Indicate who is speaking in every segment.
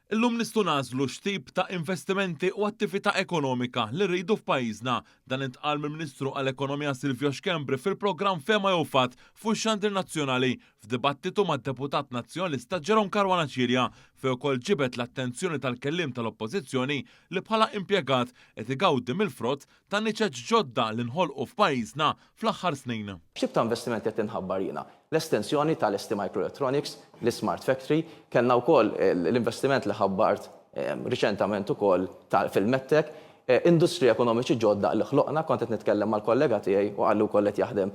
Speaker 1: Illum nistgħu nagħżlu x'tip ta' investimenti u attività ekonomika li rridu f'pajjiżna. Dan intqal mill-Ministru għall-Ekonomija Silvio Schembri fil-programm Fehma jew Fatt fuq ix-Xandir Nazzjonali f'dibattitu mad-Deputat Nazzjonalista Jerome Caruana Cilia fejn ukoll ġibed l-attenzjoni tal-kelliem tal-Oppożizzjoni li bħala impjegat qed igawdi mill-frott ta' niċeċ ġodda li nħolqu f'pajjiżna fl-aħħar snin.
Speaker 2: X'tip ta' investimenti qed inħabbar jiena? L-estensjoni tal-ST Microelectronics, l-Smart Factory, kellna wkoll l-investiment li ħabbart riċentament ukoll fil-MedTech, industriji ekonomiċi ġodda li ħloqna, kont qed nitkellem mal-kollega tiegħi u qalli wkoll qed jaħdem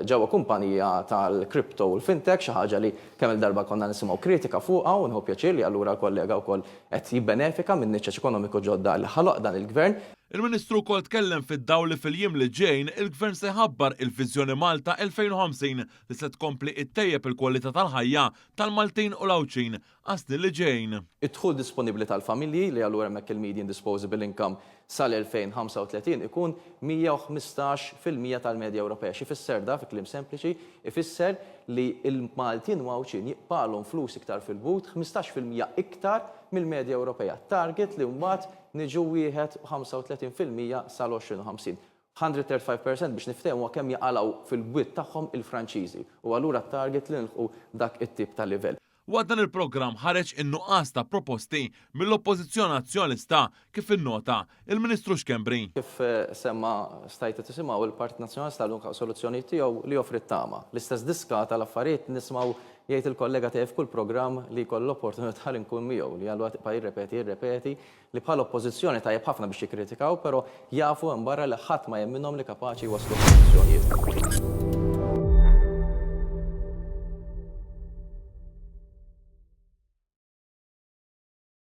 Speaker 2: ġewwa kumpanija tal-crypto u l-fintech, xi ħaġa li kemm-il darba konna nisimgħu kritika fuqha u nieħu pjaċir li allura l-kollega wkoll qed jibbenefika minn niċeċ ekonomiku ġodda li ħaloq dan il-Gvern.
Speaker 1: Il-Ministru wkoll tkellem fid-dawl li fil-jiem li ġejjin il-Gvern se jħabbar il-Viżjoni Malta 2050 li se tkompli ttejjeb il-kwalità tal-ħajja tal-Maltin u l-Għawdxin għas-snin li ġejjin.
Speaker 2: Id-dħul disponibbli tal-familji, li allura hemmhekk il-median disposable income sal-2035 ikun 115% tal-medja Ewropea. X'ifisser da fi kliem sempliċi? Ifisser li l-Maltin u Għawdxin jibqgħalhom flus iktar fil-but, 15% iktar mill-medja Ewropea. Target li mbagħad niġu 1 35% sal-2050. 135% biex niftehmu huwa kemm jaqalgħu fil-bwiet tagħhom il-Franċiżi u allura t-target li nilħqu dak it-tip ta' livell.
Speaker 1: Waqt dan il-programm ħareġ in-nuqqas ta' proposti mill-Oppożizzjoni Nazzjonalista kif innota il-Ministru Schembri.
Speaker 2: Kif semma stajtu tisimgħu, il-Partit Nazzjonalista l-unika soluzzjoni tiegħu li joffri t-tama. L-istess diska tal-affarijiet nismgħu jgħid il-kollega tiegħi f'kull programm li jkollu l-opportunità li nkun miegħu li allura tibqa' jirrepeti jirrepeti li bħala oppożizzjoni tajjeb ħafna biex jikkritikaw però jafu hemm barra li ħadd ma jemminhom li kapaċi jwasslu soluzzjonijiet.